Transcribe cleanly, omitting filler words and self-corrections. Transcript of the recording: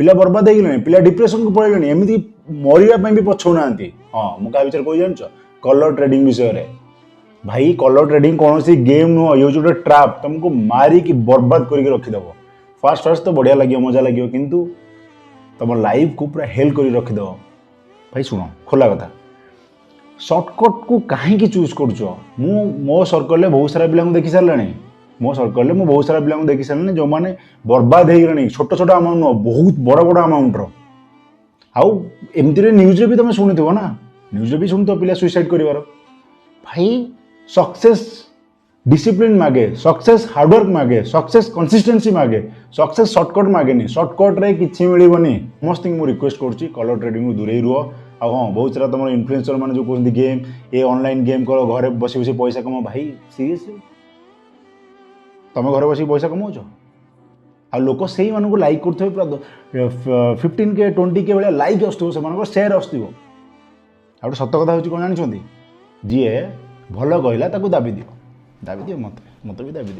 ପିଲା ବର୍ବାଦ ହେଇଗଲେଣି, ପିଲା ଡିପ୍ରେସନକୁ ପଳେଇଲେଣି, ଏମିତି ମରିବା ପାଇଁ ବି ପଛଉନାହାନ୍ତି। ହଁ, ମୁଁ କାହା ବିଷୟରେ କହି ଜାଣିଛ? କଲର ଟ୍ରେଡିଂ ବିଷୟରେ। ଭାଇ, କଲର ଟ୍ରେଡିଂ କୌଣସି ଗେମ୍ ନୁହଁ। ଇଏ ହେଉଛି ଗୋଟେ ଟ୍ରାପ୍, ତମକୁ ମାରିକି ବର୍ବାଦ କରିକି ରଖିଦେବ। ଫାଷ୍ଟ ଫାଷ୍ଟ ତ ବଢ଼ିଆ ଲାଗିବ, ମଜା ଲାଗିବ, କିନ୍ତୁ ତମ ଲାଇଫକୁ ପୁରା ହେଲ୍ କରି ରଖିଦେବ। ଭାଇ ଶୁଣ, ଖୋଲା କଥା, ସର୍ଟକଟ୍କୁ କାହିଁକି ଚୁଜ୍ କରୁଛ? ମୁଁ ମୋ ସର୍କଲରେ ବହୁତ ସାରା ପିଲାଙ୍କୁ ଦେଖି ସାରିଲାଣି। ମୋ ସର୍କଲରେ ମୁଁ ବହୁତ ସାରା ପିଲାଙ୍କୁ ଦେଖି ସାରିଲିଣି, ଯେଉଁମାନେ ବର୍ବାଦ ହେଇଗଲେଣି। ଛୋଟ ଛୋଟ ଆମାଉଣ୍ଟ ନୁହଁ, ବହୁତ ବଡ଼ ବଡ଼ ଆମାଉଣ୍ଟର। ଆଉ ଏମିତିରେ ନ୍ୟୁଜ୍ରେ ବି ତୁମେ ଶୁଣିଥିବ ନା, ନ୍ୟୁଜ୍ରେ ବି ଶୁଣିଥିବ ପିଲା ସୁଇସାଇଡ୍ କରିବାର। ଭାଇ, ସକ୍ସେସ୍ ଡିସିପ୍ଲିନ୍ ମାଗେ, ସକ୍ସେସ୍ ହାର୍ଡୱାର୍କ ମାଗେ, ସକ୍ସେସ୍ କନସିଷ୍ଟେନ୍ସି ମାଗେ, ସକ୍ସେସ୍ ସର୍ଟକଟ୍ ମାଗେନି। ସର୍ଟକଟ୍ରେ କିଛି ମିଳିବନି। ସମସ୍ତଙ୍କୁ ମୁଁ ରିକ୍ୱେଷ୍ଟ କରୁଛି, କଲର ଟ୍ରେଡିଂରୁ ଦୂରେଇ ରୁହ। ଆଉ ହଁ, ବହୁତ ସାରା ତୁମର ଇନଫ୍ଲୁଏନ୍ସର ମାନେ ଯେଉଁ କହୁଛନ୍ତି ଗେମ୍, ଏ ଅନଲାଇନ୍ ଗେମ୍ କର, ଘରେ ବସି ବସି ପଇସା କମାଅ। ଭାଇ, ସିରିୟସଲି, ତମେ ଘରେ ବସିକି ପଇସା କମାଉଛ ଆଉ ଲୋକ ସେଇମାନଙ୍କୁ ଲାଇକ୍ କରୁଥିବେ। ପୁରା 15K, 20K ଭଳିଆ ଲାଇକ୍ ଆସୁଥିବ ସେମାନଙ୍କର, ସେୟାର ଆସୁଥିବ। ଆଉ ଗୋଟେ ସତ କଥା ହେଉଛି କ'ଣ ଜାଣିଛନ୍ତି? ଯିଏ ଭଲ କହିଲା ତାକୁ ଦାବି ଦିଅ, ଦାବି ଦିଅ, ମୋତେ ମୋତେ ବି ଦାବି ଦିଅ।